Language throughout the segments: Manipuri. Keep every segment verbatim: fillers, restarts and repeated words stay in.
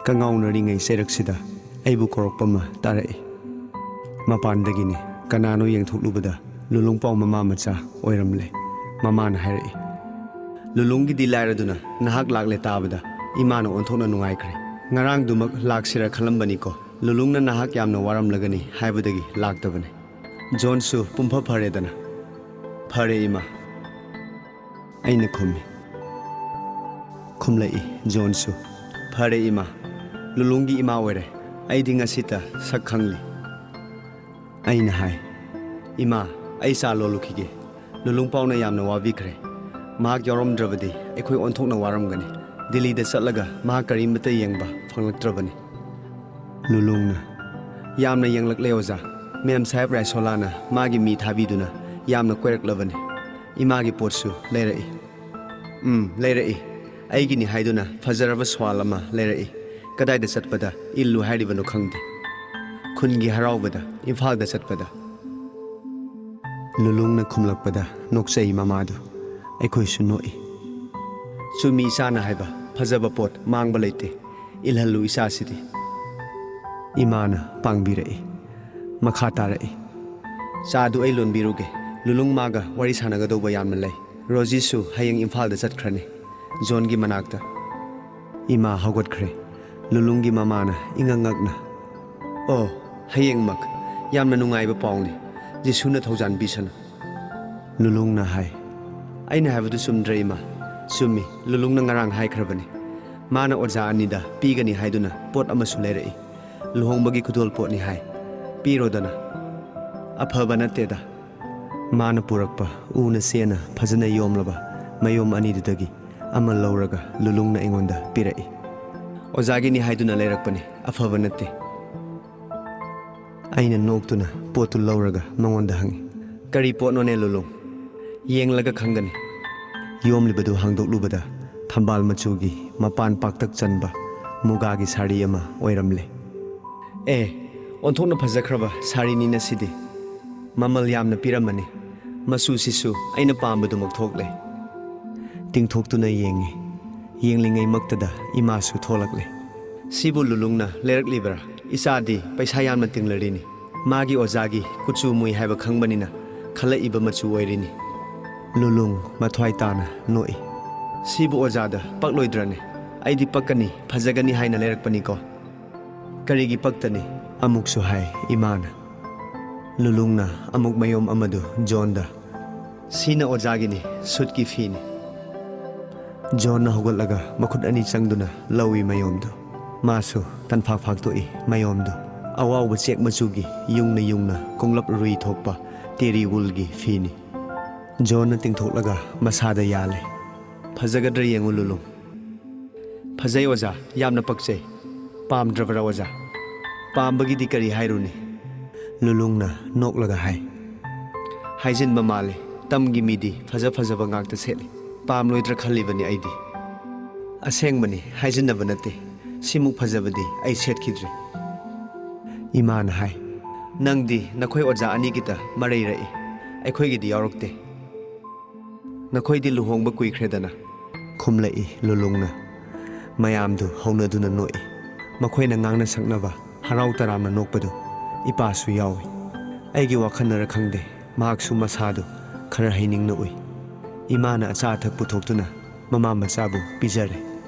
ꯀꯉꯥꯎꯅꯔꯤꯉꯩ ꯆꯩꯔꯛꯁꯤꯗ ꯑꯩꯕꯨ ꯀꯧꯔꯛꯄ ꯑꯃ ꯇꯥꯔꯛꯏ꯫ ꯃꯄꯥꯟꯗꯒꯤꯅꯤ꯫ ꯀꯅꯥꯅꯣ ꯌꯦꯡꯊꯣꯛꯂꯨꯕꯗ ꯂꯨꯂꯨꯡꯄꯥꯎ ꯃꯃꯥ ꯃꯆꯥ ꯑꯣꯏꯔꯝꯂꯦ꯫ ꯃꯃꯥꯅ ꯍꯥꯏꯔꯛꯏ, "ꯂꯨꯂꯨꯡꯒꯤꯗꯤ ꯂꯥꯏꯔꯗꯨꯅ ꯅꯍꯥꯛ ꯂꯥꯛꯂꯦ ꯇꯥꯕꯗ ꯏꯃꯥꯅ ꯑꯣꯟꯊꯣꯛꯅ ꯅꯨꯡꯉꯥꯏꯈ꯭ꯔꯦ꯫ ꯉꯔꯥꯡꯗꯨꯃꯛ ꯂꯥꯛꯁꯤꯔ ꯈꯜꯂꯝꯕꯅꯤꯀꯣ꯫ ꯂꯨꯂꯨꯡꯅ ꯅꯍꯥꯛ ꯌꯥꯝꯅ ꯋꯥꯔꯝꯂꯒꯅꯤ ꯍꯥꯏꯕꯗꯒꯤ ꯂꯥꯛꯇꯕꯅꯤ꯫ ꯖꯣꯟꯁꯨ ꯄꯨꯝꯐ ꯐꯔꯦꯗꯅ?" "ꯐꯔꯦ ꯏꯃꯥ," ꯑꯩꯅ ꯈꯨꯝꯃꯤ꯫ ꯈꯨꯝꯂꯛꯏ ꯖꯣꯟꯁꯨ, "ꯐꯔꯦ ꯏꯃꯥ, ꯂꯨꯂꯨꯡꯒꯤ ꯏꯃꯥ ꯑꯣꯏꯔꯦ꯫ ꯑꯩꯗꯤ ꯉꯁꯤꯇ ꯁꯛ ꯈꯪꯂꯤ꯫" ꯑꯩꯅ ꯍꯥꯏ, "ꯏꯃꯥ, ꯑꯩ ꯆꯥ ꯂꯣꯜꯂꯨꯈꯤꯒꯦ꯫ ꯂꯨꯂꯨꯡꯄꯥꯎꯅ ꯌꯥꯝꯅ ꯋꯥꯕꯤꯈ꯭ꯔꯦ꯫ ꯃꯍꯥꯛ ꯌꯥꯎꯔꯝꯗ꯭ꯔꯕꯗꯤ ꯑꯩꯈꯣꯏ ꯑꯣꯟꯊꯣꯛꯅ ꯋꯥꯔꯝꯒꯅꯤ꯫ ꯗꯤꯜꯂꯤꯗ ꯆꯠꯂꯒ ꯃꯍꯥꯛ ꯀꯔꯤꯃꯠꯇ ꯌꯦꯡꯕ ꯐꯪꯂꯛꯇ꯭ꯔꯕꯅꯤ꯫" ꯂꯨꯂꯨꯡꯅ, "ꯌꯥꯝꯅ ꯌꯦꯡꯂꯛꯂꯦ ꯑꯣꯖꯥ꯫ ꯃꯦꯝ ꯁꯥꯍꯦꯕ ꯔꯥꯏꯁꯣꯂꯥꯅ ꯃꯥꯒꯤ ꯃꯤ ꯊꯥꯕꯤꯗꯨꯅ ꯌꯥꯝꯅ ꯀꯣꯏꯔꯛꯂꯕꯅꯤ꯫ ꯏꯃꯥꯒꯤ ꯄꯣꯠꯁꯨ ꯂꯩꯔꯛꯏ꯫" "ꯎꯝ, ꯂꯩꯔꯛꯏ꯫ ꯑꯩꯒꯤꯅꯤ ꯍꯥꯏꯗꯨꯅ ꯐꯖꯔꯕ ꯁ꯭ꯋꯥꯜ ꯑꯃ ꯂꯩꯔꯛꯏ꯫ ꯀꯗꯥꯏꯗ ꯆꯠꯄꯗ ꯏꯜꯂꯨ ꯍꯥꯏꯔꯤꯕꯅꯣ ꯈꯪꯗꯦ꯫ ꯈꯨꯟꯒꯤ ꯍꯔꯥꯎꯕꯗ, ꯏꯝꯐꯥꯜꯗ ꯆꯠꯄꯗ꯫" ꯂꯨꯂꯨꯡꯅ ꯈꯨꯝꯂꯛꯄꯗ ꯅꯣꯛꯆꯩ ꯃꯃꯥꯗꯨ꯫ ꯑꯩꯈꯣꯏꯁꯨ ꯅꯣꯛꯏ꯫ "ꯆꯨꯝꯃꯤ ꯏꯆꯥꯅ ꯍꯥꯏꯕ, ꯐꯖꯕ ꯄꯣꯠ ꯃꯥꯡꯕ ꯂꯩꯇꯦ꯫ ꯏꯜꯍꯜꯂꯨ ꯏꯆꯥꯁꯤꯗꯤ꯫" ꯏꯃꯥꯅ ꯄꯥꯡꯕꯤꯔꯛꯏ꯫ ꯃꯈꯥ ꯇꯥꯔꯛꯏ, "ꯆꯥꯗꯨ ꯑꯩ ꯂꯣꯟꯕꯤꯔꯨꯒꯦ꯫ ꯂꯨꯂꯨꯡ ꯃꯥꯒ ꯋꯥꯔꯤ ꯁꯥꯟꯅꯒꯗꯧꯕ ꯌꯥꯝꯅ ꯂꯩ꯫ ꯔꯣꯖꯤꯁꯨ ꯍꯌꯦꯡ ꯏꯝꯐꯥꯜꯗ ꯆꯠꯈ꯭ꯔꯅꯤ, ꯖꯣꯟꯒꯤ ꯃꯅꯥꯛꯇ꯫" ꯏꯃꯥ ꯍꯧꯒꯠꯈ꯭ꯔꯦ꯫ ꯂꯨꯂꯨꯡꯒꯤ ꯃꯃꯥꯅ ꯏꯉꯛ ꯉꯛꯅ, "ꯑꯣ, ꯍꯌꯦꯡꯃꯛ꯫ ꯌꯥꯝꯅ ꯅꯨꯡꯉꯥꯏꯕ ꯄꯥꯎꯅꯤ꯫ ꯖꯤꯁꯨꯅ ꯊꯧꯖꯥꯟꯕꯤꯁꯅꯨ꯫" ꯂꯨꯂꯨꯡꯅ ꯍꯥꯏ, "ꯑꯩꯅ ꯍꯥꯏꯕꯗꯨ ꯆꯨꯝꯗ꯭ꯔꯦ ꯏꯃꯥ?" "ꯆꯨꯝꯃꯤ, ꯂꯨꯂꯨꯡꯅ ꯉꯔꯥꯡ ꯍꯥꯏꯈ꯭ꯔꯕꯅꯤ꯫ ꯃꯥꯅ ꯑꯣꯖꯥ ꯑꯅꯤꯗ ꯄꯤꯒꯅꯤ ꯍꯥꯏꯗꯨꯅ ꯄꯣꯠ ꯑꯃꯁꯨ ꯂꯩꯔꯛꯏ꯫ ꯂꯨꯍꯣꯡꯕꯒꯤ ꯈꯨꯗꯣꯜ ꯄꯣꯠꯅꯤ ꯍꯥꯏ꯫ ꯄꯤꯔꯣꯗꯅ꯫" "ꯑꯐꯕ ꯅꯠꯇꯦꯗ꯫" ꯃꯥꯅ ꯄꯨꯔꯛꯄ ꯎꯅ ꯆꯦꯅ ꯐꯖꯅ ꯌꯣꯝꯂꯕ ꯃꯌꯣꯝ ꯑꯅꯤꯗꯨꯗꯒꯤ ꯑꯃ ꯂꯧꯔꯒ ꯂꯨꯂꯨꯡꯅ ꯑꯩꯉꯣꯟꯗ ꯄꯤꯔꯛꯏ꯫ "ꯑꯣꯖꯥꯒꯤꯅꯤ ꯍꯥꯏꯗꯨꯅ ꯂꯩꯔꯛꯄꯅꯤ, ꯑꯐꯕ ꯅꯠꯇꯦ꯫" ꯑꯩꯅ ꯅꯣꯛꯇꯨꯅ ꯄꯣꯠꯇꯨ ꯂꯧꯔꯒ ꯃꯉꯣꯟꯗ ꯍꯪꯉꯤ, "ꯀꯔꯤ ꯄꯣꯠꯅꯣꯅꯦ ꯂꯨꯂꯨꯡ?" "ꯌꯦꯡꯂꯒ ꯈꯪꯒꯅꯤ꯫" ꯌꯣꯝꯂꯤꯕꯗꯨ ꯍꯥꯡꯗꯣꯛꯂꯨꯕꯗ ꯊꯝꯕꯥꯜ ꯃꯆꯨꯒꯤ ꯃꯄꯥꯟ ꯄꯥꯛꯇꯛ ꯆꯟꯕ ꯃꯨꯒꯥꯒꯤ ꯁꯥꯔꯤ ꯑꯃ ꯑꯣꯏꯔꯝꯂꯦ꯫ "ꯑꯦ, ꯑꯣꯟꯊꯣꯛꯅ ꯐꯖꯈ꯭ꯔꯕ ꯁꯥꯔꯤꯅꯤꯅ ꯁꯤꯗꯤ꯫ ꯃꯃꯜ ꯌꯥꯝꯅ ꯄꯤꯔꯝꯃꯅꯤ꯫ ꯃꯆꯨꯁꯤꯁꯨ ꯑꯩꯅ ꯄꯥꯝꯕꯗꯨꯃꯛ ꯊꯣꯛꯂꯦ꯫" ꯇꯤꯡꯊꯣꯛꯇꯨꯅ ꯌꯦꯡꯉꯤ꯫ ꯌꯦꯡꯂꯤꯉꯩꯃꯛꯇꯗ ꯏꯃꯥꯁꯨ ꯊꯣꯛꯂꯛꯂꯦ꯫ "ꯁꯤꯕꯨ ꯂꯨꯂꯨꯡꯅ ꯂꯩꯔꯛꯂꯤꯕ꯭ꯔꯥ? ꯏꯆꯥꯗꯤ ꯄꯩꯁꯥ ꯌꯥꯝꯅ ꯇꯤꯡꯂꯔꯤꯅꯤ꯫ ꯃꯥꯒꯤ ꯑꯣꯖꯥꯒꯤ ꯀꯨꯆꯨ ꯃꯨꯏ ꯍꯥꯏꯕ ꯈꯪꯕꯅꯤꯅ ꯈꯜꯂꯛꯏꯕ ꯃꯆꯨ ꯑꯣꯏꯔꯤꯅꯤ꯫" ꯂꯨꯂꯨꯡ ꯃꯊ꯭ꯋꯥꯏ ꯇꯥꯅ ꯅꯣꯛꯏ꯫ "ꯁꯤꯕꯨ ꯑꯣꯖꯥꯗ ꯄꯛꯂꯣꯏꯗ꯭ꯔꯅꯦ? ꯑꯩꯗꯤ ꯄꯛꯀꯅꯤ, ꯐꯖꯒꯅꯤ ꯍꯥꯏꯅ ꯂꯩꯔꯛꯄꯅꯤꯀꯣ꯫ ꯀꯔꯤꯒꯤ ꯄꯛꯇꯅꯤ?" ꯑꯃꯨꯛꯁꯨ ꯍꯥꯏ ꯏꯃꯥꯅ꯫ ꯂꯨꯂꯨꯡꯅ ꯑꯃꯨꯛ ꯃꯌꯣꯝ ꯑꯃꯗꯨ ꯖꯣꯟꯗ, "ꯁꯤꯅ ꯑꯣꯖꯥꯒꯤꯅꯤ, ꯁꯨꯠꯀꯤ ꯐꯤꯅꯤ꯫" ꯖꯣꯟꯅ ꯍꯧꯒꯠꯂꯒ ꯃꯈꯨꯠ ꯑꯅꯤ ꯆꯪꯗꯨꯅ ꯂꯧꯏ ꯃꯌꯣꯝꯗꯨ꯫ ꯃꯥꯁꯨ ꯇꯟꯐꯥꯛ ꯐꯥꯛꯇꯣꯛꯏ ꯃꯌꯣꯝꯗꯨ꯫ ꯑꯋꯥꯎꯕ ꯆꯦꯛ ꯃꯆꯨꯒꯤ ꯌꯨꯡꯅ ꯌꯨꯡꯅ ꯀꯣꯡꯂꯞ ꯔꯨꯏ ꯊꯣꯛꯄ ꯇꯦꯔꯤ ꯋꯨꯜꯒꯤ ꯐꯤꯅꯤ꯫ ꯖꯣꯟꯅ ꯇꯤꯡꯊꯣꯛꯂꯒ ꯃꯁꯥꯗ ꯌꯥꯜꯂꯦ꯫ "ꯐꯖꯒꯗ꯭ꯔꯥ ꯌꯦꯡꯉꯨ ꯂꯨꯂꯨꯡ꯫" "ꯐꯖꯩ ꯑꯣꯖꯥ, ꯌꯥꯝꯅ ꯄꯛꯆꯩ꯫" "ꯄꯥꯝꯗ꯭ꯔꯕ꯭ꯔꯥ ꯑꯣꯖꯥ?" "ꯄꯥꯝꯕꯒꯤꯗꯤ ꯀꯔꯤ ꯍꯥꯏꯔꯨꯅꯤ?" ꯂꯨꯂꯨꯡꯅ ꯅꯣꯛꯂꯒ ꯍꯥꯏ꯫ "ꯍꯥꯏꯖꯤꯟꯕ ꯃꯥꯜꯂꯤ, ꯇꯝꯒꯤ ꯃꯤꯗꯤ ꯐꯖ ꯐꯖꯕ ꯉꯥꯛꯇ ꯁꯦꯠꯂꯤ꯫ ꯄꯥꯝꯂꯣꯏꯗ꯭ꯔꯥ ꯈꯜꯂꯤꯕꯅꯤ ꯑꯩꯗꯤ꯫" "ꯑꯁꯦꯡꯕꯅꯤ, ꯍꯥꯏꯖꯤꯟꯅꯕ ꯅꯠꯇꯦ꯫ ꯁꯤꯃꯨꯛ ꯐꯖꯕꯗꯤ ꯑꯩ ꯁꯦꯠꯈꯤꯗ꯭ꯔꯤ꯫" ꯏꯃꯥꯅ ꯍꯥꯏ꯫ "ꯅꯪꯗꯤ ꯅꯈꯣꯏ ꯑꯣꯖꯥ ꯑꯅꯤꯒꯤꯇ ꯃꯔꯩꯔꯛꯏ, ꯑꯩꯈꯣꯏꯒꯤꯗꯤ ꯌꯥꯎꯔꯛꯇꯦ꯫ ꯅꯈꯣꯏꯗꯤ ꯂꯨꯍꯣꯡꯕ ꯀꯨꯏꯈ꯭ꯔꯦꯗꯅ꯫" ꯈꯨꯝꯂꯛꯏ ꯂꯨꯂꯨꯡꯅ꯫ ꯃꯌꯥꯝꯗꯨ ꯍꯧꯅꯗꯨꯅ ꯅꯣꯛꯏ꯫ ꯃꯈꯣꯏꯅ ꯉꯥꯡꯅ ꯁꯛꯅꯕ, ꯍꯔꯥꯎ ꯇꯔꯥꯝꯅ ꯅꯣꯛꯄꯗꯨ ꯏꯄꯥꯁꯨ ꯌꯥꯎꯏ꯫ ꯑꯩꯒꯤ ꯋꯥꯈꯜꯅꯔ ꯈꯪꯗꯦ, ꯃꯍꯥꯛꯁꯨ ꯃꯁꯥꯗꯨ ꯈꯔ ꯍꯩꯅꯤꯡꯅ ꯎꯏ꯫ ꯏꯃꯥꯅ ꯑꯆꯥ ꯑꯊꯛ ꯄꯨꯊꯣꯛꯇꯨꯅ ꯃꯃꯥ ꯃꯆꯥꯕꯨ ꯄꯤꯖꯔꯦ꯫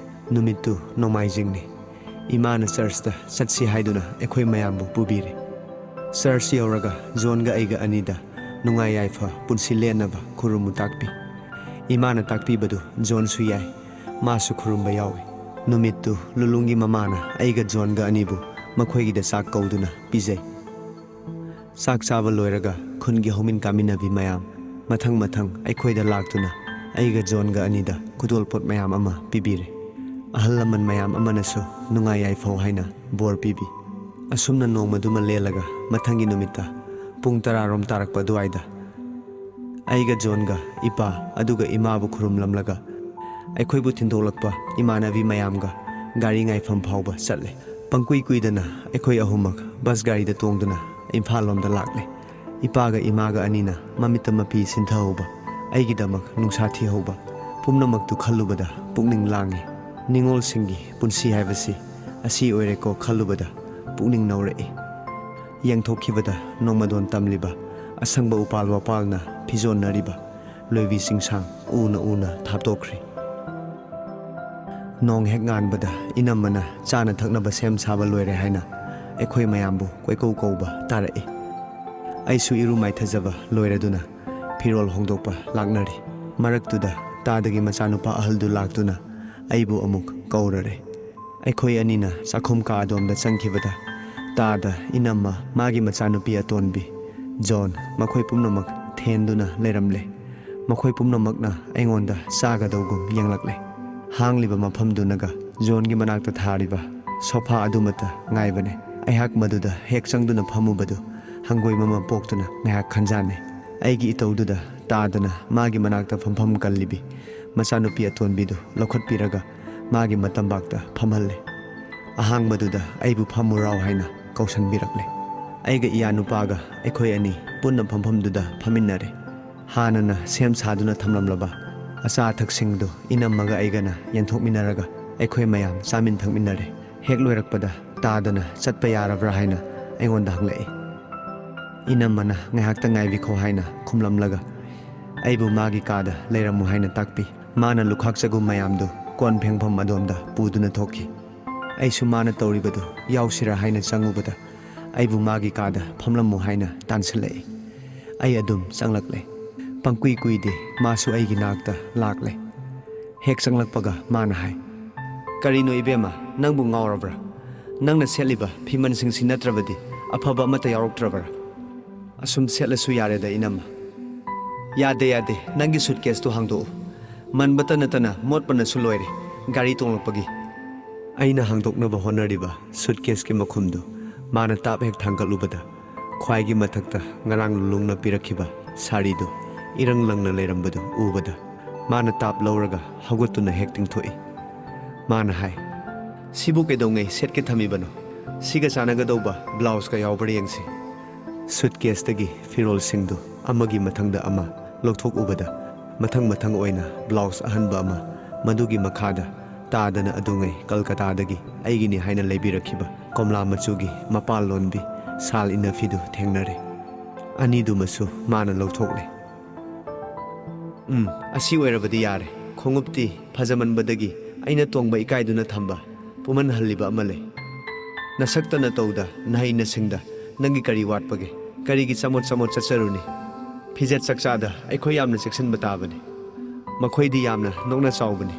ꯅꯨꯃꯤꯠꯇꯨ ꯅꯣꯡꯃꯥꯏꯖꯤꯡꯅꯤ꯫ ꯏꯃꯥꯅ ꯆꯔꯆꯇ ꯆꯠꯁꯤ ꯍꯥꯏꯗꯨꯅ ꯑꯩꯈꯣꯏ ꯃꯌꯥꯝꯕꯨ ꯄꯨꯕꯤꯔꯦ꯫ ꯆꯔꯆ ꯌꯧꯔꯒ ꯖꯣꯟꯒ ꯑꯩꯒ ꯑꯅꯤꯗ ꯅꯨꯡꯉꯥꯏ ꯌꯥꯏꯐ ꯄꯨꯟꯁꯤ ꯂꯦꯟꯅꯕ ꯈꯨꯔꯨꯝꯃꯨ ꯇꯥꯛꯄꯤ꯫ ꯏꯃꯥꯅ ꯇꯥꯛꯄꯤꯕꯗꯨ ꯖꯣꯟꯁꯨ ꯌꯥꯏ, ꯃꯥꯁꯨ ꯈꯨꯔꯨꯝꯕ ꯌꯥꯎꯏ꯫ ꯅꯨꯃꯤꯠꯇꯨ ꯂꯨꯂꯨꯡꯒꯤ ꯃꯃꯥꯅ ꯑꯩꯒ ꯖꯣꯟꯒ ꯑꯅꯤꯕꯨ ꯃꯈꯣꯏꯒꯤꯗ ꯆꯥꯛ ꯀꯧꯗꯨꯅ ꯄꯤꯖꯩ꯫ ꯆꯥꯛ ꯆꯥꯕ ꯂꯣꯏꯔꯒ ꯈꯨꯟꯒꯤ ꯍꯧꯃꯤꯟ ꯀꯥꯃꯤꯟꯅꯕꯤ ꯃꯌꯥꯝ ꯃꯊꯪ ꯃꯊꯪ ꯑꯩꯈꯣꯏꯗ ꯂꯥꯛꯇꯨꯅ ꯑꯩꯒ ꯖꯣꯟꯒ ꯑꯅꯤꯗ ꯈꯨꯗꯣꯜꯄꯣꯠ ꯃꯌꯥꯝ ꯑꯃ ꯄꯤꯕꯤꯔꯦ꯫ ꯑꯍꯜ ꯂꯃꯟ ꯃꯌꯥꯝ ꯑꯃꯅꯁꯨ ꯅꯨꯡꯉꯥꯏ ꯌꯥꯏꯐꯧ ꯍꯥꯏꯅ ꯕꯣꯔ ꯄꯤꯕꯤ꯫ ꯑꯁꯨꯝꯅ ꯅꯣꯡꯃꯗꯨꯃ ꯂꯦꯜꯂꯒ ꯃꯊꯪꯒꯤ ꯅꯨꯃꯤꯠꯇ ꯄꯨꯡ ꯇꯔꯥꯔꯣꯝ ꯇꯥꯔꯛꯄ ꯑꯗꯨꯋꯥꯏꯗ ꯑꯩꯒ ꯖꯣꯟꯒ ꯏꯄꯥ ꯑꯗꯨꯒ ꯏꯃꯥꯕꯨ ꯈꯨꯔꯨꯝꯂꯝꯂꯒ ꯑꯩꯈꯣꯏꯕꯨ ꯊꯤꯟꯗꯣꯛꯂꯛꯄ ꯏꯃꯥꯟꯅꯕꯤ ꯃꯌꯥꯝꯒ ꯒꯥꯔꯤ ꯉꯥꯏꯐꯝ ꯐꯥꯎꯕ ꯆꯠꯂꯦ꯫ ꯄꯪꯀꯨꯏ ꯀꯨꯏꯗꯅ ꯑꯩꯈꯣꯏ ꯑꯍꯨꯝꯃꯛ ꯕꯁ ꯒꯥꯔꯤꯗ ꯇꯣꯡꯗꯨꯅ ꯏꯝꯐꯥꯜ ꯂꯣꯝꯗ ꯂꯥꯛꯂꯦ꯫ ꯏꯄꯥꯒ ꯏꯃꯥꯒ ꯑꯅꯤꯅ ꯃꯃꯤꯠꯇ ꯃꯄꯤ ꯁꯤꯟꯊꯍꯧꯕ, ꯑꯩꯒꯤꯗꯃꯛ ꯅꯨꯡꯁꯥ ꯊꯤꯍꯧꯕ, ꯄꯨꯝꯅꯃꯛꯇꯨ ꯈꯜꯂꯨꯕꯗ ꯄꯨꯛꯅꯤꯡ ꯂꯥꯡꯏ꯫ ꯅꯤꯡꯉꯣꯜꯁꯤꯡꯒꯤ ꯄꯨꯟꯁꯤ ꯍꯥꯏꯕꯁꯤ ꯑꯁꯤ ꯑꯣꯏꯔꯦꯀꯣ ꯈꯜꯂꯨꯕꯗ ꯄꯨꯛꯅꯤꯡ ꯅꯧꯔꯛꯏ꯫ ꯌꯦꯡꯊꯣꯛꯈꯤꯕꯗ ꯅꯣꯡꯃꯗꯣꯟ ꯇꯝꯂꯤꯕ, ꯑꯁꯪꯕ ꯎꯄꯥꯜ ꯋꯥꯄꯥꯜꯅ ꯐꯤꯖꯣꯟꯅꯔꯤꯕ ꯂꯣꯏꯕꯤ ꯆꯤꯡꯁꯥꯡ ꯎꯅ ꯎꯅ ꯊꯥꯞꯇꯣꯛꯈ꯭ꯔꯤ꯫ ꯅꯣꯡ ꯍꯦꯛ ꯉꯥꯟꯕꯗ ꯏꯅꯝꯃꯅ ꯆꯥꯅ ꯊꯛꯅꯕ ꯁꯦꯝ ꯁꯥꯕ ꯂꯣꯏꯔꯦ ꯍꯥꯏꯅ ꯑꯩꯈꯣꯏ ꯃꯌꯥꯝꯕꯨ ꯀꯣꯏꯀꯧ ꯀꯧꯕ ꯇꯥꯔꯛꯏ꯫ ꯑꯩꯁꯨ ꯏꯔꯨ ꯃꯥꯏꯊꯖꯕ ꯂꯣꯏꯔꯗꯨꯅ ꯐꯤꯔꯣꯜ ꯍꯣꯡꯗꯣꯛꯄ ꯂꯥꯛꯅꯔꯤ꯫ ꯃꯔꯛꯇꯨꯗ ꯇꯥꯗꯒꯤ ꯃꯆꯥꯅꯨꯄꯥ ꯑꯍꯜꯗꯨ ꯂꯥꯛꯇꯨꯅ ꯑꯩꯕꯨ ꯑꯃꯨꯛ ꯀꯧꯔꯔꯦ꯫ ꯑꯩꯈꯣꯏ ꯑꯅꯤꯅ ꯆꯥꯛꯈꯨꯝ ꯀꯥ ꯑꯗꯣꯝꯗ ꯆꯪꯈꯤꯕꯗ ꯇꯥꯗ, ꯏꯅꯝꯃ, ꯃꯥꯒꯤ ꯃꯆꯥꯅꯨꯄꯤ ꯑꯇꯣꯟꯕꯤ ꯖꯣꯟ, ꯃꯈꯣꯏ ꯄꯨꯝꯅꯃꯛ ꯊꯦꯟꯗꯨꯅ ꯂꯩꯔꯝꯂꯦ꯫ ꯃꯈꯣꯏ ꯄꯨꯝꯅꯃꯛꯅ ꯑꯩꯉꯣꯟꯗ ꯆꯥꯒꯗꯧꯒꯨꯝ ꯌꯦꯡꯂꯛꯂꯦ꯫ ꯍꯥꯡꯂꯤꯕ ꯃꯐꯝꯗꯨꯅꯒ ꯖꯣꯟꯒꯤ ꯃꯅꯥꯛꯇ ꯊꯥꯔꯤꯕ ꯁꯣꯐꯥ ꯑꯗꯨꯃꯠꯇ ꯉꯥꯏꯕꯅꯦ꯫ ꯑꯩꯍꯥꯛ ꯃꯗꯨꯗ ꯍꯦꯛ ꯆꯪꯗꯨꯅ ꯐꯝꯃꯨꯕꯗꯨ ꯍꯪꯒꯣꯏꯕ ꯑꯃ ꯄꯣꯛꯇꯨꯅ ꯉꯥꯏꯍꯥꯛ ꯈꯟꯖꯥꯟꯅꯩ꯫ ꯑꯩꯒꯤ ꯏꯇꯧꯗꯨꯗ ꯇꯥꯗꯅ ꯃꯥꯒꯤ ꯃꯅꯥꯛꯇ ꯐꯝꯐꯝ ꯀꯜꯂꯤꯕꯤ ꯃꯆꯥꯅꯨꯄꯤ ꯑꯇꯣꯟꯕꯤꯗꯨ ꯂꯧꯈꯠꯄꯤꯔꯒ ꯃꯥꯒꯤ ꯃꯇꯝꯕꯥꯛꯇ ꯐꯝꯍꯜꯂꯦ꯫ ꯑꯍꯥꯡꯕꯗꯨꯗ ꯑꯩꯕꯨ ꯐꯝꯃꯨꯔꯥꯎ ꯍꯥꯏꯅ ꯀꯧꯁꯟꯕꯤꯔꯛꯂꯦ꯫ ꯑꯩꯒ ꯏꯌꯥꯅꯨꯄꯥꯒ ꯑꯩꯈꯣꯏ ꯑꯅꯤ ꯄꯨꯟꯅ ꯐꯝꯐꯝꯗꯨꯗ ꯐꯝꯃꯤꯟꯅꯔꯦ꯫ ꯍꯥꯟꯅꯅ ꯁꯦꯝ ꯁꯥꯗꯨꯅ ꯊꯝꯂꯝꯂꯕ ꯑꯆꯥ ꯑꯊꯛꯁꯤꯡꯗꯨ ꯏꯅꯝꯃꯒ ꯑꯩꯒꯅ ꯌꯦꯟꯊꯣꯛꯃꯤꯟꯅꯔꯒ ꯑꯩꯈꯣꯏ ꯃꯌꯥꯝ ꯆꯥꯃꯤꯟ ꯊꯛꯃꯤꯟꯅꯔꯦ꯫ ꯍꯦꯛ ꯂꯣꯏꯔꯛꯄꯗ ꯇꯥꯗꯅ ꯆꯠꯄ ꯌꯥꯔꯕ꯭ꯔꯥ ꯍꯥꯏꯅ ꯑꯩꯉꯣꯟꯗ ꯍꯪꯂꯛꯏ꯫ ꯏꯅꯝꯃꯅ ꯉꯥꯏꯍꯥꯛꯇ ꯉꯥꯏꯕꯤꯈꯣ ꯍꯥꯏꯅ ꯈꯨꯝꯂꯝꯂꯒ ꯑꯩꯕꯨ ꯃꯥꯒꯤ ꯀꯥꯗ ꯂꯩꯔꯝꯃꯨ ꯍꯥꯏꯅ ꯇꯥꯛꯄꯤ꯫ ꯃꯥꯅ ꯂꯨꯈꯥꯛ ꯆꯒꯨꯝ ꯃꯌꯥꯝꯗꯨ ꯀꯣꯟ ꯐꯦꯡꯐꯝ ꯑꯗꯣꯝꯗ ꯄꯨꯗꯨꯅ ꯊꯣꯛꯈꯤ꯫ ꯑꯩꯁꯨ ꯃꯥꯅ ꯇꯧꯔꯤꯕꯗꯨ ꯌꯥꯎꯁꯤꯔꯥ ꯍꯥꯏꯅ ꯆꯪꯉꯨꯕꯗ ꯑꯩꯕꯨ ꯃꯥꯒꯤ ꯀꯥꯗ ꯐꯝꯂꯝꯃꯨ ꯍꯥꯏꯅ ꯇꯥꯟꯁꯤꯜꯂꯛꯏ꯫ ꯑꯩ ꯑꯗꯨꯝ ꯆꯪꯂꯛꯂꯦ꯫ ꯄꯪꯀꯨꯏ ꯀꯨꯏꯗꯦ ꯃꯥꯁꯨ ꯑꯩꯒꯤ ꯅꯥꯛꯇ ꯂꯥꯛꯂꯦ꯫ ꯍꯦꯛ ꯆꯪꯂꯛꯄꯒ ꯃꯥꯅ ꯍꯥꯏ, "ꯀꯔꯤꯅꯣ ꯏꯕꯦꯝꯃ, ꯅꯪꯕꯨ ꯉꯥꯎꯔꯕ꯭ꯔꯥ? ꯅꯪꯅ ꯁꯦꯠꯂꯤꯕ ꯐꯤꯃꯟꯁꯤꯡꯁꯤ ꯅꯠꯇ꯭ꯔꯕꯗꯤ ꯑꯐꯕ ꯑꯃꯠꯇ ꯌꯥꯎꯔꯛꯇ꯭ꯔꯕ꯭ꯔꯥ?" "ꯑꯁꯨꯝ ꯁꯦꯠꯂꯁꯨ ꯌꯥꯔꯦꯗ ꯏꯅꯝꯃ꯫" "ꯌꯥꯗꯦ, ꯌꯥꯗꯦ, ꯅꯪꯒꯤ ꯁꯨꯠꯀꯦꯁꯇꯨ ꯍꯥꯡꯗꯣꯛꯎ꯫ ꯃꯟꯕꯇ ꯅꯠꯇꯅ ꯃꯣꯠꯄꯅꯁꯨ ꯂꯣꯏꯔꯦ ꯒꯥꯔꯤ ꯇꯣꯡꯂꯛꯄꯒꯤ꯫" ꯑꯩꯅ ꯍꯥꯡꯗꯣꯛꯅꯕ ꯍꯣꯠꯅꯔꯤꯕ ꯁꯨꯠꯀꯦꯁꯀꯤ ꯃꯈꯨꯝꯗꯨ ꯃꯥꯅ ꯇꯥꯞ ꯍꯦꯛ ꯊꯥꯡꯒꯠꯂꯨꯕꯗ ꯈ꯭ꯋꯥꯏꯒꯤ ꯃꯊꯛꯇ ꯉꯔꯥꯡ ꯂꯨꯂꯨꯡꯅ ꯄꯤꯔꯛꯈꯤꯕ ꯁꯥꯔꯤꯗꯨ ꯏꯔꯪ ꯂꯪꯅ ꯂꯩꯔꯝꯕꯗꯨ ꯎꯕꯗ ꯃꯥꯅ ꯇꯥꯞ ꯂꯧꯔꯒ ꯍꯧꯒꯠꯇꯨꯅ ꯍꯦꯛ ꯇꯤꯡꯊꯣꯛꯏ꯫ ꯃꯥꯅ ꯍꯥꯏ, "ꯁꯤꯕꯨ ꯀꯩꯗꯧꯉꯩ ꯁꯦꯠꯀꯦ ꯊꯝꯃꯤꯕꯅꯣ? ꯁꯤꯒ ꯆꯥꯟꯅꯒꯗꯧꯕ ꯕ꯭ꯂꯥꯎꯁꯀ ꯌꯥꯎꯕ꯭ꯔꯥ ꯌꯦꯡꯁꯤ꯫" ꯁꯨꯠꯀꯦꯁꯇꯒꯤ ꯐꯤꯔꯣꯜꯁꯤꯡꯗꯨ ꯑꯃꯒꯤ ꯃꯊꯪꯗ ꯑꯃ ꯂꯧꯊꯣꯛꯎꯕꯗ ꯃꯊꯪ ꯃꯊꯪ ꯑꯣꯏꯅ ꯕ꯭ꯂꯥꯎꯁ ꯑꯍꯟꯕ ꯑꯃ, ꯃꯗꯨꯒꯤ ꯃꯈꯥꯗ ꯇꯥꯗꯅ ꯑꯗꯨꯉꯩ ꯀꯜꯀꯇꯥꯗꯒꯤ ꯑꯩꯒꯤꯅꯤ ꯍꯥꯏꯅ ꯂꯩꯕꯤꯔꯛꯈꯤꯕ ꯀꯣꯝꯂꯥ ꯃꯆꯨꯒꯤ ꯃꯄꯥꯜ ꯂꯣꯟꯕꯤ ꯁꯥꯜ ꯏꯟꯅꯐꯤꯗꯨ ꯊꯦꯡꯅꯔꯦ꯫ ꯑꯅꯤꯗꯨꯃꯁꯨ ꯃꯥꯅ ꯂꯧꯊꯣꯛꯂꯦ꯫ "ꯎꯝ, ꯑꯁꯤ ꯑꯣꯏꯔꯕꯗꯤ ꯌꯥꯔꯦ꯫ ꯈꯣꯡꯎꯞꯇꯤ ꯐꯖꯃꯟꯕꯗꯒꯤ ꯑꯩꯅ ꯇꯣꯡꯕ ꯏꯀꯥꯏꯗꯨꯅ ꯊꯝꯕ ꯄꯨꯝꯍꯟꯍꯜꯂꯤꯕ ꯑꯃ ꯂꯩ꯫ ꯅꯁꯛꯇ ꯅꯇꯧꯗ, ꯅꯍꯩ ꯅꯁꯤꯡꯗ ꯅꯪꯒꯤ ꯀꯔꯤ ꯋꯥꯠꯄꯒꯦ? ꯀꯔꯤꯒꯤ ꯆꯃꯣꯠ ꯆꯃꯣꯠ ꯆꯠꯆꯔꯨꯅꯤ? ꯐꯤꯖꯦꯠ ꯆꯛꯆꯥꯗ ꯑꯩꯈꯣꯏ ꯌꯥꯝꯅ ꯆꯦꯛꯁꯤꯟꯕ ꯇꯥꯕꯅꯤ꯫ ꯃꯈꯣꯏꯗꯤ ꯌꯥꯝꯅ ꯅꯣꯛꯅ ꯆꯥꯎꯕꯅꯤ꯫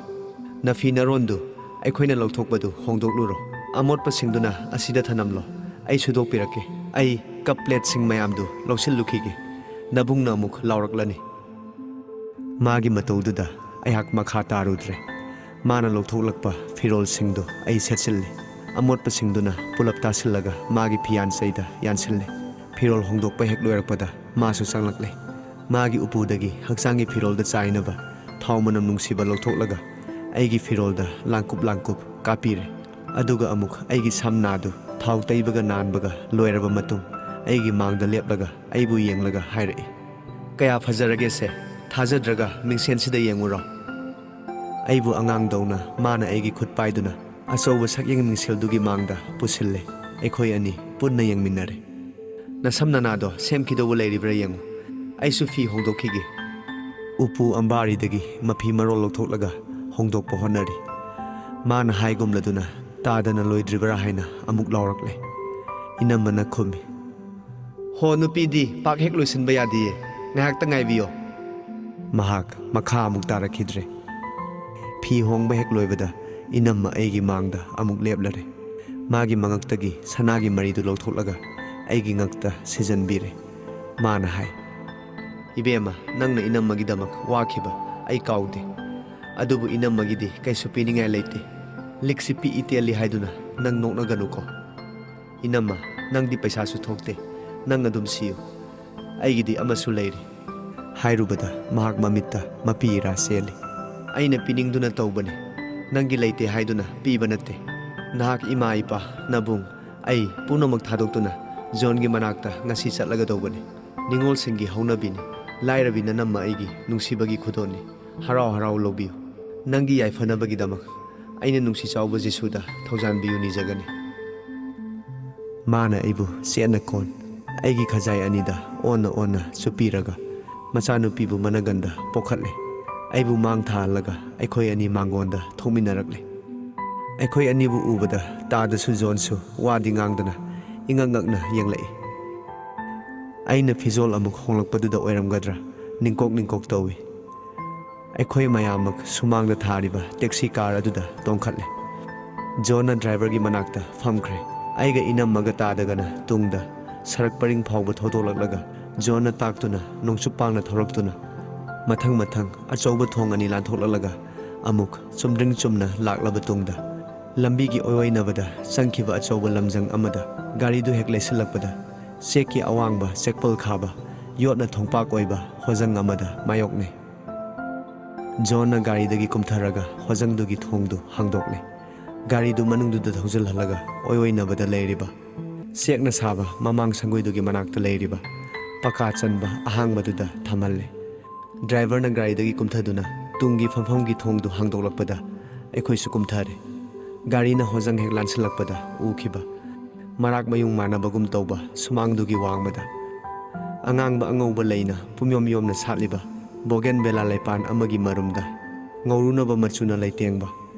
ꯅꯐꯤ ꯅꯔꯣꯟꯗꯨ ꯑꯩꯈꯣꯏꯅ ꯂꯧꯊꯣꯛꯄꯗꯨ ꯍꯣꯡꯗꯣꯛꯂꯨꯔꯣ꯫ ꯑꯃꯣꯠꯄꯁꯤꯡꯗꯨꯅ ꯑꯁꯤꯗ ꯊꯅꯝꯂꯣ꯫ ꯑꯩ ꯁꯨꯗꯣꯛꯄꯤꯔꯛꯀꯦ꯫ ꯑꯩ ꯀꯞ ꯄ꯭ꯂꯦꯠꯁꯤꯡ ꯃꯌꯥꯝꯗꯨ ꯂꯧꯁꯤꯜꯂꯨꯈꯤꯒꯦ꯫ ꯅꯕꯨꯡꯅ ꯑꯃꯨꯛ ꯂꯥꯎꯔꯛꯂꯅꯤ꯫" ꯃꯥꯒꯤ ꯃꯇꯧꯗꯨꯗ ꯑꯩꯍꯥꯛ ꯃꯈꯥ ꯇꯥꯔꯨꯗ꯭ꯔꯦ꯫ ꯃꯥꯅ ꯂꯧꯊꯣꯛꯂꯛꯄ ꯐꯤꯔꯣꯜꯁꯤꯡꯗꯨ ꯑꯩ ꯁꯦꯠꯆꯤꯜꯂꯤ꯫ ꯑꯃꯣꯠꯄꯁꯤꯡꯗꯨꯅ ꯄꯨꯂꯞ ꯇꯥꯁꯤꯜꯂꯒ ꯃꯥꯒꯤ ꯐꯤꯌꯥꯟꯆꯩꯗ ꯌꯥꯟꯁꯤꯜꯂꯤ꯫ ꯐꯤꯔꯣꯜ ꯍꯣꯡꯗꯣꯛꯄ ꯍꯦꯛ ꯂꯣꯏꯔꯛꯄꯗ ꯃꯥꯁꯨ ꯆꯪꯂꯛꯂꯦ꯫ ꯃꯥꯒꯤ ꯎꯄꯨꯗꯒꯤ ꯍꯛꯆꯥꯡꯒꯤ ꯐꯤꯔꯣꯜꯗ ꯆꯥꯏꯅꯕ ꯊꯥꯎ ꯃꯅꯝ ꯅꯨꯡꯁꯤꯕ ꯂꯧꯊꯣꯛꯂꯒ ꯑꯩꯒꯤ ꯐꯤꯔꯣꯜꯗ ꯂꯥꯡꯀꯨꯞ ꯂꯥꯡꯀꯨꯞ ꯀꯥꯞꯄꯤꯔꯦ꯫ ꯑꯗꯨꯒ ꯑꯃꯨꯛ ꯑꯩꯒꯤ ꯁꯝ ꯅꯥꯗꯨ ꯊꯥꯎ ꯇꯩꯕꯒ ꯅꯥꯟꯕꯒ ꯂꯣꯏꯔꯕ ꯃꯇꯨꯡ ꯑꯩꯒꯤ ꯃꯥꯡꯗ ꯂꯦꯞꯂꯒ ꯑꯩꯕꯨ ꯌꯦꯡꯂꯒ ꯍꯥꯏꯔꯛꯏ, "ꯀꯌꯥ ꯐꯖꯔꯒꯦꯁꯦ? ꯊꯥꯖꯗ꯭ꯔꯒ ꯃꯤꯡꯁꯦꯟꯁꯤꯗ ꯌꯦꯡꯉꯨꯔꯣ?" ꯑꯩꯕꯨ ꯑꯉꯥꯡꯗꯧꯅ ꯃꯥꯅ ꯑꯩꯒꯤ ꯈꯨꯠ ꯄꯥꯏꯗꯨꯅ ꯑꯆꯧꯕ ꯁꯛꯌꯦꯡ ꯃꯤꯡꯁꯦꯜꯗꯨꯒꯤ ꯃꯥꯡꯗ ꯄꯨꯁꯤꯜꯂꯦ꯫ ꯑꯩꯈꯣꯏ ꯑꯅꯤ ꯄꯨꯟꯅ ꯌꯦꯡꯃꯤꯟꯅꯔꯦ꯫ "ꯅꯁꯝ ꯅꯅꯥꯗꯣ ꯁꯦꯝꯈꯤꯗꯧꯕ ꯂꯩꯔꯤꯕ꯭ꯔꯥ ꯌꯦꯡꯉꯨ꯫ ꯑꯩꯁꯨ ꯐꯤ ꯍꯣꯡꯗꯣꯛꯈꯤꯒꯦ꯫" ꯎꯄꯨ ꯑꯝꯕꯥꯔꯤꯗꯒꯤ ꯃꯐꯤ ꯃꯔꯣꯜ ꯂꯧꯊꯣꯛꯂꯒ ꯍꯣꯡꯗꯣꯛꯄ ꯍꯣꯠꯅꯔꯤ꯫ ꯃꯥꯅ ꯍꯥꯏꯒꯨꯝꯂꯗꯨꯅ ꯇꯥꯗꯅ ꯂꯣꯏꯗ꯭ꯔꯤꯕ꯭ꯔꯥ ꯍꯥꯏꯅ ꯑꯃꯨꯛ ꯂꯥꯎꯔꯛꯂꯦ꯫ ꯏꯅꯝꯃꯅ ꯈꯨꯝꯃꯤ, "ꯍꯣ, ꯅꯨꯄꯤꯗꯤ ꯄꯥꯛ ꯍꯦꯛ ꯂꯣꯏꯁꯤꯟꯕ ꯌꯥꯗꯤꯌꯦ꯫ ꯉꯥꯏꯍꯥꯛꯇ ꯉꯥꯏꯕꯤꯌꯣ꯫" ꯃꯍꯥꯛ ꯃꯈꯥ ꯑꯃꯨꯛ ꯇꯥꯔꯛꯈꯤꯗ꯭ꯔꯦ꯫ ꯐꯤ ꯍꯣꯡꯕ ꯍꯦꯛ ꯂꯣꯏꯕꯗ ꯏꯅꯝꯃ ꯑꯩꯒꯤ ꯃꯥꯡꯗ ꯑꯃꯨꯛ ꯂꯦꯞꯂꯔꯦ꯫ ꯃꯥꯒꯤ ꯃꯉꯛꯇꯒꯤ ꯁꯅꯥꯒꯤ ꯃꯔꯤꯗꯨ ꯂꯧꯊꯣꯛꯂꯒ ꯑꯩꯒꯤ ꯉꯛꯇ ꯁꯤꯖꯟꯕꯤꯔꯦ꯫ ꯃꯥꯅ ꯍꯥꯏ, "ꯏꯕꯦꯝꯃ, ꯅꯪꯅ ꯏꯅꯝꯃꯒꯤꯗꯃꯛ ꯋꯥꯈꯤꯕ ꯑꯩ ꯀꯥꯎꯗꯦ꯫ ꯑꯗꯨꯕꯨ ꯏꯅꯝꯃꯒꯤꯗꯤ ꯀꯩꯁꯨ ꯄꯤꯅꯤꯡꯉꯥꯏ ꯂꯩꯇꯦ꯫ ꯂꯤꯛꯁꯤ ꯄꯤꯛꯏ ꯇꯦꯜꯂꯤ ꯍꯥꯏꯗꯨꯅ ꯅꯪ ꯅꯣꯛꯅꯒꯅꯨꯀꯣ꯫ ꯏꯅꯝꯃ, ꯅꯪꯗꯤ ꯄꯩꯁꯥꯁꯨ ꯊꯣꯛꯇꯦ꯫ ꯅꯪ ꯑꯗꯨꯝ ꯁꯤꯌꯨ꯫ ꯑꯩꯒꯤꯗꯤ ꯑꯃꯁꯨ ꯂꯩꯔꯤ꯫" ꯍꯥꯏꯔꯨꯕꯗ ꯃꯍꯥꯛ ꯃꯃꯤꯠꯇ ꯃꯄꯤ ꯏꯔꯥ ꯆꯦꯜꯂꯤ꯫ "ꯑꯩꯅ ꯄꯤꯅꯤꯡꯗꯨꯅ ꯇꯧꯕꯅꯤ꯫ ꯅꯪꯒꯤ ꯂꯩꯇꯦ ꯍꯥꯏꯗꯨꯅ ꯄꯤꯕ ꯅꯠꯇꯦ꯫ ꯅꯍꯥꯛ ꯏꯃꯥ ꯏꯄꯥ, ꯅꯕꯨꯡ, ꯑꯩ ꯄꯨꯝꯅꯃꯛ ꯊꯥꯗꯣꯛꯇꯨꯅ ꯖꯣꯟꯒꯤ ꯃꯅꯥꯛꯇ ꯉꯁꯤ ꯆꯠꯂꯒꯗꯧꯕꯅꯤ꯫ ꯅꯤꯉꯣꯜꯁꯤꯡꯒꯤ ꯍꯧꯅꯕꯤꯅꯤ꯫ ꯂꯥꯏꯔꯕꯤ ꯅꯅꯝꯃ ꯑꯩꯒꯤ ꯅꯨꯡꯁꯤꯕꯒꯤ ꯈꯨꯗꯣꯜꯅꯤ꯫ ꯍꯔꯥꯎ ꯍꯔꯥꯎ ꯂꯧꯕꯤꯌꯨ꯫ ꯅꯪꯒꯤ ꯌꯥꯏꯐꯅꯕꯒꯤꯗꯃꯛ ꯑꯩꯅ ꯅꯨꯡꯁꯤ ꯆꯥꯎꯕ ꯖꯤꯁꯨꯗ ꯊꯧꯖꯥꯟꯕꯤꯌꯨ ꯅꯤꯖꯒꯅꯤ꯫ ꯃꯥꯅ ꯑꯩꯕꯨ ꯆꯦꯠꯅ ꯀꯣꯟ ꯑꯩꯒꯤ ꯈꯖꯥꯏ ꯑꯅꯤꯗ ꯑꯣꯟꯅ ꯑꯣꯟꯅ ꯆꯨꯞꯄꯤꯔꯒ ꯃꯆꯥꯅꯨꯄꯤꯕꯨ ꯃꯅꯒꯟꯗ ꯄꯣꯛꯈꯠꯂꯦ꯫ ꯑꯩꯕꯨ ꯃꯥꯡ ꯊꯥꯍꯜꯂꯒ ꯑꯩꯈꯣꯏ ꯑꯅꯤ ꯃꯥꯡꯒꯣꯟꯗ ꯊꯣꯛꯃꯤꯟꯅꯔꯛꯂꯦ꯫ ꯑꯩꯈꯣꯏ ꯑꯅꯤꯕꯨ ꯎꯕꯗ ꯇꯥꯗꯁꯨ ꯖꯣꯟꯁꯨ ꯋꯥꯗꯤ ꯉꯥꯡꯗꯅ ꯏꯉꯛ ꯉꯛꯅ ꯌꯦꯡꯂꯛꯏ꯫ ꯑꯩꯅ ꯐꯤꯖꯣꯜ ꯑꯃꯨꯛ ꯍꯣꯡꯂꯛꯄꯗꯨꯗ ꯑꯣꯏꯔꯝꯒꯗ꯭ꯔꯥ ꯅꯤꯡꯀꯣꯛ ꯅꯤꯡꯀꯣꯛ ꯇꯧꯏ꯫ ꯑꯩꯈꯣꯏ ꯃꯌꯥꯝꯃꯛ ꯁꯨꯃꯥꯡꯗ ꯊꯥꯔꯤꯕ ꯇꯦꯛꯁꯤ ꯀꯥꯔ ꯑꯗꯨꯗ ꯇꯣꯡꯈꯠꯂꯦ꯫ ꯖꯣꯟꯅ ꯗ꯭ꯔꯥꯏꯚꯔꯒꯤ ꯃꯅꯥꯛꯇ ꯐꯝꯈ꯭ꯔꯦ꯫ ꯑꯩꯒ ꯏꯅꯝꯃꯒ ꯇꯥꯗꯒꯅ ꯇꯨꯡꯗ ꯁꯔꯛ ꯄꯔꯤꯡ ꯐꯥꯎꯕ ꯊꯧꯗꯣꯛꯂꯛꯂꯒ ꯖꯣꯟꯅ ꯇꯥꯛꯇꯨꯅ ꯅꯣꯡꯆꯨꯞ ꯄꯥꯡꯅ ꯊꯧꯔꯛꯇꯨꯅ ꯃꯊꯪ ꯃꯊꯪ ꯑꯆꯧꯕ ꯊꯣꯡ ꯑꯅꯤ ꯂꯥꯟꯊꯣꯛꯂꯛꯂꯒ ꯑꯃꯨꯛ ꯆꯨꯝꯗ꯭ꯔꯤꯡ ꯆꯨꯝꯅ ꯂꯥꯛꯂꯕ ꯇꯨꯡꯗ ꯂꯝꯕꯤꯒꯤ ꯑꯣꯏꯑꯣꯏꯅꯕꯗ ꯆꯪꯈꯤꯕ ꯑꯆꯧꯕ ꯂꯝꯖꯪ ꯑꯃꯗ ꯒꯥꯔꯤꯗꯨ ꯍꯦꯛ ꯂꯩꯁꯤꯜꯂꯛꯄꯗ ꯆꯦꯛꯀꯤ ꯑꯋꯥꯡꯕ ꯆꯦꯛꯄꯜ ꯈꯥꯕ ꯌꯣꯠꯅ ꯊꯣꯡꯄꯥꯛ ꯑꯣꯏꯕ ꯍꯣꯖꯪ ꯑꯃꯗ ꯃꯥꯌꯣꯛꯅꯩ꯫ ꯖꯣꯟꯅ ꯒꯥꯔꯤꯗꯒꯤ ꯀꯨꯝꯊꯔꯒ ꯍꯣꯖꯪꯗꯨꯒꯤ ꯊꯣꯡꯗꯨ ꯍꯥꯡꯗꯣꯛꯂꯦ꯫ ꯒꯥꯔꯤꯗꯨ ꯃꯅꯨꯡꯗꯨꯗ ꯊꯧꯖꯤꯜꯍꯜꯂꯒ ꯑꯣꯏꯑꯣꯏꯅꯕꯗ ꯂꯩꯔꯤꯕ ꯆꯦꯛꯅ ꯁꯥꯕ ꯃꯃꯥꯡ ꯁꯪꯒꯣꯏꯗꯨꯒꯤ ꯃꯅꯥꯛꯇ ꯂꯩꯔꯤꯕ ꯄꯀꯥ ꯆꯟꯕ ꯑꯍꯥꯡꯕꯗꯨꯗ ꯊꯝꯍꯜꯂꯦ꯫ ꯗ꯭ꯔꯥꯏꯚꯔꯅ ꯒꯥꯔꯤꯗꯒꯤ ꯀꯨꯝꯊꯗꯨꯅ ꯇꯨꯡꯒꯤ ꯐꯝꯐꯝꯒꯤ ꯊꯣꯡꯗꯨ ꯍꯥꯡꯗꯣꯛꯂꯛꯄꯗ ꯑꯩꯈꯣꯏꯁꯨ ꯀꯨꯝꯊꯔꯦ꯫ ꯒꯥꯔꯤꯅ ꯍꯣꯖꯪ ꯍꯦꯛ ꯂꯥꯟꯁꯤꯜꯂꯛꯄꯗ ꯎꯈꯤꯕ ꯃꯔꯥꯛ ꯃꯌꯨꯡ ꯃꯥꯟꯅꯕꯒꯨꯝ ꯇꯧꯕ ꯁꯨꯃꯥꯡꯗꯨꯒꯤ ꯋꯥꯡꯃꯗ ꯑꯉꯥꯡꯕ ꯑꯉꯧꯕ ꯂꯩꯅ ꯄꯨꯝꯌꯣꯝ ꯌꯣꯝꯅ ꯁꯥꯠꯂꯤꯕ ꯕꯣꯒꯦꯟ ꯕꯦꯂꯥ ꯂꯩꯄꯥꯟ ꯑꯃꯒꯤ ꯃꯔꯨꯝꯗ ꯉꯧꯔꯨꯅꯕ ꯃꯆꯨꯅ ꯂꯩꯇꯦꯡꯕ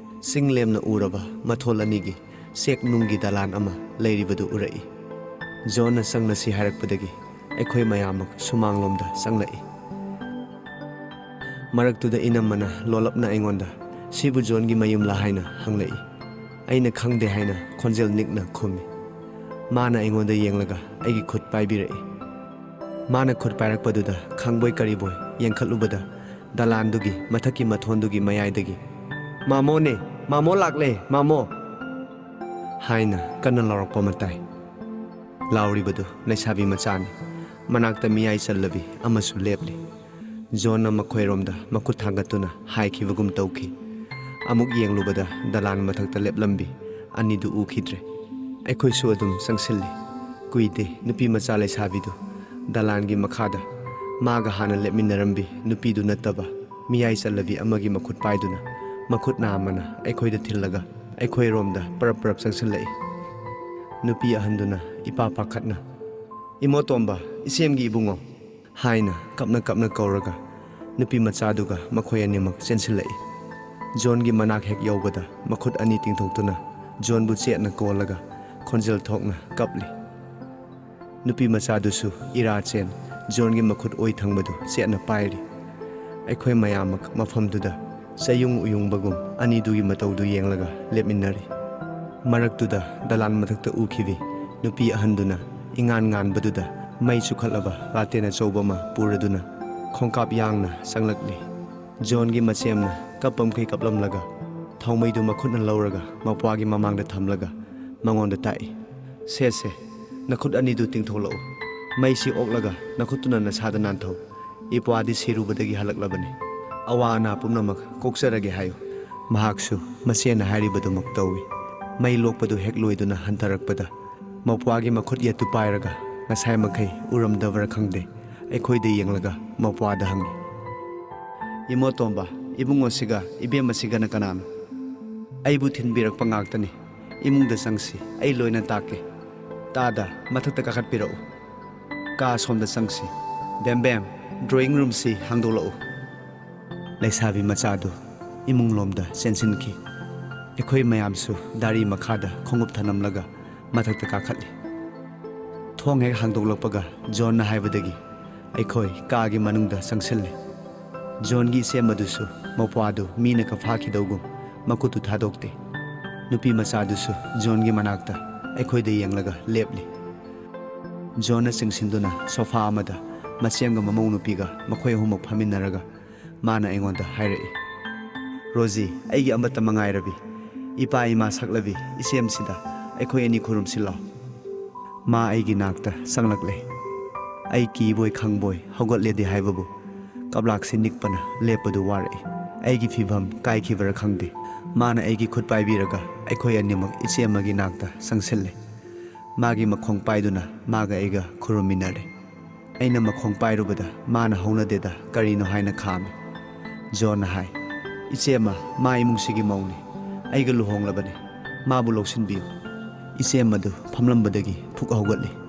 ꯆꯤꯡ ꯂꯦꯝꯅ ꯎꯔꯕ ꯃꯊꯣꯜ ꯑꯅꯤꯒꯤ ꯆꯦꯛ ꯅꯨꯡꯒꯤ ꯗꯂꯥꯟ ꯑꯃ ꯂꯩꯔꯤꯕꯗꯨ ꯎꯔꯛꯏ꯫ ꯖꯣꯟꯅ ꯆꯪꯂꯁꯤ ꯍꯥꯏꯔꯛꯄꯗꯒꯤ ꯑꯩꯈꯣꯏ ꯃꯌꯥꯝꯃꯛ ꯁꯨꯃꯥꯡꯂꯣꯝꯗ ꯆꯪꯂꯛꯏ꯫ ꯃꯔꯛꯇꯨꯗ ꯏꯅꯝꯃꯅ ꯂꯣꯜꯂꯞꯅ ꯑꯩꯉꯣꯟꯗ "ꯁꯤꯕꯨ ꯖꯣꯟꯒꯤ ꯃꯌꯨꯝꯂꯥ?" ꯍꯥꯏꯅ ꯍꯪꯂꯛꯏ꯫ ꯑꯩꯅ "ꯈꯪꯗꯦ" ꯍꯥꯏꯅ ꯈꯣꯟꯖꯦꯜ ꯅꯤꯛꯅ ꯈꯨꯝꯃꯤ꯫ ꯃꯥꯅ ꯑꯩꯉꯣꯟꯗ ꯌꯦꯡꯂꯒ ꯑꯩꯒꯤ ꯈꯨꯠ ꯄꯥꯏꯕꯤꯔꯛꯏ꯫ ꯃꯥꯅ ꯈꯨꯠ ꯄꯥꯏꯔꯛꯄꯗꯨꯗ ꯈꯪꯕꯣꯏ ꯀꯔꯤꯕꯣꯏ ꯌꯦꯡꯈꯠꯂꯨꯕꯗ ꯗꯂꯥꯟꯗꯨꯒꯤ ꯃꯊꯛꯀꯤ ꯃꯊꯣꯟꯗꯨꯒꯤ ꯃꯌꯥꯏꯗꯒꯤ "ꯃꯥꯃꯣꯅꯦ, ꯃꯥꯃꯣ ꯂꯥꯛꯂꯦ, ꯃꯥꯃꯣ!" ꯍꯥꯏꯅ ꯀꯟꯅ ꯂꯥꯎꯔꯛꯄ ꯑꯃ ꯇꯥꯏ꯫ ꯂꯥꯎꯔꯤꯕꯗꯨ ꯂꯩꯁꯥꯕꯤ ꯃꯆꯥꯅꯤ꯫ ꯃꯅꯥꯛꯇ ꯃꯤꯌꯥꯏ ꯆꯜꯂꯕꯤ ꯑꯃꯁꯨ ꯂꯦꯞꯂꯤ꯫ ꯖꯣꯟꯅ ꯃꯈꯣꯏꯔꯣꯝꯗ ꯃꯈꯨꯠ ꯊꯥꯡꯒꯠꯇꯨꯅ ꯍꯥꯏꯈꯤꯕꯒꯨꯝ ꯇꯧꯈꯤ꯫ ꯑꯃꯨꯛ ꯌꯦꯡꯂꯨꯕꯗ ꯗꯂꯥꯟ ꯃꯊꯛꯇ ꯂꯦꯞꯂꯝꯕꯤ ꯑꯅꯤꯗꯨ ꯎꯈꯤꯗ꯭ꯔꯦ꯫ ꯑꯩꯈꯣꯏꯁꯨ ꯑꯗꯨꯝ ꯆꯪꯁꯤꯜꯂꯤ꯫ ꯀꯨꯏꯗꯦ ꯅꯨꯄꯤ ꯃꯆꯥ ꯂꯩꯁꯥꯕꯤꯗꯨ ꯗꯂꯥꯟꯒꯤ ꯃꯈꯥꯗ ꯃꯥꯒ ꯍꯥꯟꯅ ꯂꯦꯞꯃꯤꯟꯅꯔꯝꯕꯤ ꯅꯨꯄꯤꯗꯨ ꯅꯠꯇꯕ ꯃꯤꯌꯥꯏ ꯆꯜꯂꯕꯤ ꯑꯃꯒꯤ ꯃꯈꯨꯠ ꯄꯥꯏꯗꯨꯅ ꯃꯈꯨꯠ ꯅꯥꯝꯃꯅ ꯑꯩꯈꯣꯏꯗ ꯊꯤꯜꯂꯒ ꯑꯩꯈꯣꯏꯔꯣꯝꯗ ꯄꯔꯞ ꯄꯔꯞ ꯆꯪꯁꯤꯜꯂꯛꯏ꯫ ꯅꯨꯄꯤ ꯑꯍꯟꯗꯨꯅ ꯏꯄꯥ ꯄꯥꯈꯠꯅ, "ꯏꯃꯣꯇꯣꯝꯕ, ꯏꯆꯦꯝꯒꯤ ꯏꯕꯨꯡꯉꯣ" ꯍꯥꯏꯅ ꯀꯞꯅ ꯀꯞꯅ ꯀꯧꯔꯒ ꯅꯨꯄꯤ ꯃꯆꯥꯗꯨꯒ ꯃꯈꯣꯏ ꯑꯅꯤꯃꯛ ꯆꯦꯟꯁꯤꯜꯂꯛꯏ꯫ ꯖꯣꯟꯒꯤ ꯃꯅꯥꯛ ꯍꯦꯛ ꯌꯧꯕꯗ ꯃꯈꯨꯠ ꯑꯅꯤ ꯇꯤꯡꯊꯣꯛꯇꯨꯅ ꯖꯣꯟꯕꯨ ꯆꯦꯠꯅ ꯀꯣꯜꯂꯒ ꯈꯣꯟꯖꯦꯜ ꯊꯣꯛꯅ ꯀꯞꯂꯤ꯫ ꯅꯨꯄꯤ ꯃꯆꯥꯗꯨꯁꯨ ꯏꯔꯥ ꯆꯦꯟ ꯖꯣꯟꯒꯤ ꯃꯈꯨꯠ ꯑꯣꯏ ꯊꯪꯕꯗꯨ ꯆꯦꯠꯅ ꯄꯥꯏꯔꯤ꯫ ꯑꯩꯈꯣꯏ ꯃꯌꯥꯝꯃꯛ ꯃꯐꯝꯗꯨꯗ ꯆꯌꯨꯡ ꯎꯌꯨꯡꯕꯒꯨꯝ ꯑꯅꯤꯗꯨꯒꯤ ꯃꯇꯧꯗꯨ ꯌꯦꯡꯂꯒ ꯂꯦꯞꯃꯤꯟꯅꯔꯤ꯫ ꯃꯔꯛꯇꯨꯗ ꯗꯂꯥꯟ ꯃꯊꯛꯇ ꯎꯈꯤꯕꯤ ꯅꯨꯄꯤ ꯑꯍꯟꯗꯨꯅ ꯏꯉꯥꯟ ꯉꯥꯟꯕꯗꯨꯗ ꯃꯩ ꯆꯨꯈꯠꯂꯕ ꯂꯥꯇꯦꯟ ꯑꯆꯧꯕ ꯑꯃ ꯄꯨꯔꯗꯨꯅ ꯈꯣꯡꯀꯥꯞ ꯌꯥꯡꯅ ꯆꯪꯂꯛꯂꯤ꯫ ꯖꯣꯟꯒꯤ ꯃꯆꯦꯝꯅ ꯀꯞꯄꯝꯈꯩ ꯀꯞꯂꯝꯂꯒ ꯊꯥꯎꯃꯩꯗꯨ ꯃꯈꯨꯠꯅ ꯂꯧꯔꯒ ꯃꯧꯄ꯭ꯋꯥꯒꯤ ꯃꯃꯥꯡꯗ ꯊꯝꯂꯒ ꯃꯉꯣꯟꯗ ꯇꯥꯛꯏ, "ꯁꯦ, ꯁꯦ, ꯅꯈꯨꯠ ꯑꯅꯤꯗꯨ ꯇꯤꯡꯊꯣꯛꯂꯛꯎ꯫ ꯃꯩꯁꯤ ꯑꯣꯛꯂꯒ ꯅꯈꯨꯠꯇꯨꯅ ꯅꯁꯥꯗ ꯅꯥꯟꯊꯧ꯫ ꯏꯄ꯭ꯋꯥꯗꯤ ꯁꯤꯔꯨꯕꯗꯒꯤ ꯍꯜꯂꯛꯂꯕꯅꯤ꯫ ꯑꯋꯥ ꯑꯅꯥ ꯄꯨꯝꯅꯃꯛ ꯀꯣꯛꯆꯔꯒꯦ ꯍꯥꯏꯌꯨ"꯫ ꯃꯍꯥꯛꯁꯨ ꯃꯆꯦꯅ ꯍꯥꯏꯔꯤꯕꯗꯨꯃꯛ ꯇꯧꯏ꯫ ꯃꯩ ꯂꯣꯛꯄꯗꯨ ꯍꯦꯛ ꯂꯣꯏꯗꯨꯅ ꯍꯟꯊꯔꯛꯄꯗ ꯃꯧꯄ꯭ꯋꯥꯒꯤ ꯃꯈꯨꯠ ꯌꯦꯠꯇꯨ ꯄꯥꯏꯔꯒ ꯉꯁꯥꯏ ꯃꯈꯩ ꯎꯔꯝꯗꯕ꯭ꯔꯥ ꯈꯪꯗꯦ, ꯑꯩꯈꯣꯏꯗ ꯌꯦꯡꯂꯒ ꯃꯧꯄ꯭ꯋꯥꯗ ꯍꯪꯉꯤ, "ꯏꯃꯣꯇꯣꯝꯕ, ꯏꯕꯨꯡꯉꯣꯁꯤꯒ ꯏꯕꯦꯝꯃꯁꯤꯒꯅ ꯀꯅꯥꯅꯣ?" "ꯑꯩꯕꯨ ꯊꯤꯟꯕꯤꯔꯛꯄ ꯉꯥꯛꯇꯅꯤ꯫ ꯏꯃꯨꯡꯗ ꯆꯪꯁꯤ, ꯑꯩ ꯂꯣꯏꯅ ꯇꯥꯛꯀꯦ꯫ ꯇꯥꯗ, ꯃꯊꯛꯇ ꯀꯥꯈꯠꯄꯤꯔꯛꯎ꯫ ꯀꯥ ꯑꯁꯣꯝꯗ ꯆꯪꯁꯤ꯫ ꯕꯦꯝ ꯕꯦꯝ, drawing roomꯁꯤ ꯍꯥꯡꯗꯣꯛꯂꯛꯎ"꯫ ꯂꯩꯁꯥꯕꯤ ꯃꯆꯥꯗꯨ ꯏꯃꯨꯡꯂꯣꯝꯗ ꯆꯦꯟꯁꯤꯟꯈꯤ꯫ ꯑꯩꯈꯣꯏ ꯃꯌꯥꯝꯁꯨ ꯗꯥꯔꯤ ꯃꯈꯥꯗ ꯈꯣꯡꯎꯞ ꯊꯅꯝꯂꯒ ꯃꯊꯛꯇ ꯀꯥꯈꯠꯂꯤ꯫ ꯊꯣꯡ ꯍꯦꯛ ꯍꯥꯡꯗꯣꯛꯂꯛꯄꯒ ꯖꯣꯟꯅ ꯍꯥꯏꯕꯗꯒꯤ ꯑꯩꯈꯣꯏ ꯀꯥꯒꯤ ꯃꯅꯨꯡꯗ ꯆꯪꯁꯤꯜꯂꯤ꯫ ꯖꯣꯟꯒꯤ ꯏꯆꯦꯝ ꯑꯗꯨꯁꯨ ꯃꯧꯄ꯭ꯋꯥꯗꯨ ꯃꯤꯅꯒ ꯐꯥꯈꯤꯗꯧꯒꯨꯝ ꯃꯈꯨꯠꯇꯨ ꯊꯥꯗꯣꯛꯇꯦ꯫ ꯅꯨꯄꯤ ꯃꯆꯥꯗꯨꯁꯨ ꯖꯣꯟꯒꯤ ꯃꯅꯥꯛꯇ ꯑꯩꯈꯣꯏꯗ ꯌꯦꯡꯂꯒ ꯂꯦꯞꯂꯤ꯫ ꯖꯣꯟꯅ ꯆꯤꯡꯁꯤꯟꯗꯨꯅ ꯁꯣꯐꯥ ꯑꯃꯗ ꯃꯆꯦꯝꯒ ꯃꯃꯧ ꯅꯨꯄꯤꯒ ꯃꯈꯣꯏ ꯑꯍꯨꯝꯃꯛ ꯐꯝꯃꯤꯟꯅꯔꯒ ꯃꯥꯅ ꯑꯩꯉꯣꯟꯗ ꯍꯥꯏꯔꯛꯏ, "ꯔꯣꯖꯤ, ꯑꯩꯒꯤ ꯑꯃꯠꯇ ꯃꯉꯥꯏꯔꯕꯤ, ꯏꯄꯥ ꯏꯃꯥ ꯁꯛꯂꯕꯤ ꯏꯆꯦꯝꯁꯤꯗ ꯑꯩꯈꯣꯏ ꯑꯅꯤ ꯈꯨꯔꯨꯝꯁꯤ ꯂꯥꯎ"꯫ ꯃꯥ ꯑꯩꯒꯤ ꯅꯥꯛꯇ ꯆꯪꯂꯛꯂꯦ꯫ ꯑꯩ ꯀꯤꯕꯣꯏ ꯈꯪꯕꯣꯏ ꯍꯧꯒꯠꯂꯦꯗꯤ ꯍꯥꯏꯕꯕꯨ ꯀꯞꯂꯥꯛꯁꯤ ꯅꯤꯛꯄꯅ ꯂꯦꯞꯄꯗꯨ ꯋꯥꯔꯛꯏ꯫ ꯑꯩꯒꯤ ꯐꯤꯚꯝ ꯀꯥꯏꯈꯤꯕꯔꯥ ꯈꯪꯗꯦ, ꯃꯥꯅ ꯑꯩꯒꯤ ꯈꯨꯠ ꯄꯥꯏꯕꯤꯔꯒ ꯑꯩꯈꯣꯏ ꯑꯅꯤꯃꯛ ꯏꯆꯦ ꯑꯃꯒꯤ ꯅꯥꯛꯇ ꯆꯪꯁꯤꯜꯂꯦ꯫ ꯃꯥꯒꯤ ꯃꯈꯣꯡ ꯄꯥꯏꯗꯨꯅ ꯃꯥꯒ ꯑꯩꯒ ꯈꯨꯔꯨꯝꯃꯤꯟꯅꯔꯦ꯫ ꯑꯩꯅ ꯃꯈꯣꯡ ꯄꯥꯏꯔꯨꯕꯗ ꯃꯥꯅ "ꯍꯧꯅꯗꯦꯗ, ꯀꯔꯤꯅꯣ?" ꯍꯥꯏꯅ ꯈꯥꯝꯃꯤ꯫ ꯖꯣꯟꯅ ꯍꯥꯏ, "ꯏꯆꯦꯃ, ꯃꯥ ꯏꯃꯨꯡꯁꯤꯒꯤ ꯃꯧꯅꯤ꯫ ꯑꯩꯒ ꯂꯨꯍꯣꯡꯂꯕꯅꯤ꯫ ꯃꯥꯕꯨ ꯂꯧꯁꯤꯟꯕꯤꯌꯨ꯫" ꯏꯆꯦꯃꯗꯨ ꯐꯝꯂꯝꯕꯗꯒꯤ ꯐꯨꯛ ꯍꯧꯒꯠꯂꯤ꯫